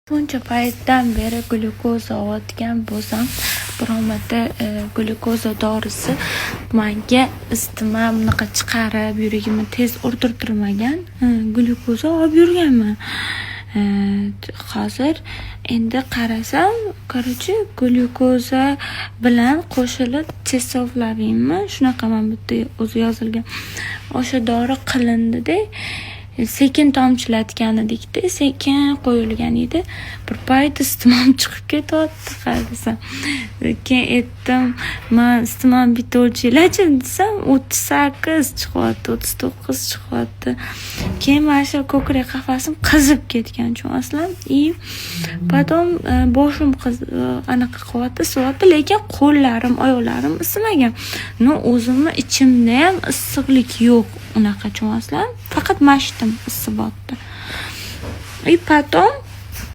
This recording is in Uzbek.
Shuncha paytdan beri glyukoza olayotgan bo'lsam, biron marta glyukoza dorisi manga isitma bunaqa chiqarib, yuragimni tez urdirtirmagan. Glyukoza olib yurganman. Hozir endi qarasam, короче, glyukoza bilan qo'shilib tesoflavinmi, shunaqa mana bu yerda o'zi yozilgan. O'sha dori qilindi-da, sekin tomchilatgan edikda, sekin qo'yilgan edi. Bir payt isitmam chiqib ketyapti qarasam. Keyin aytdim: "Man isitmam bitta o'lchanglarchi", desam, 38 chiqyapti, 39 chiqyapti. Keyin mana shu ko'krak qafasim qizib ketgan, tushunasizlarmi? И потом boshim anaqa qilyapti, isivyapti, lekin qo'llarim, oyoqlarim isimagan. Но o'zimni ichimdayam issiqlik yo'q unaqa, tushunasizlarmi? Faqat mashtim isivyapti. И потом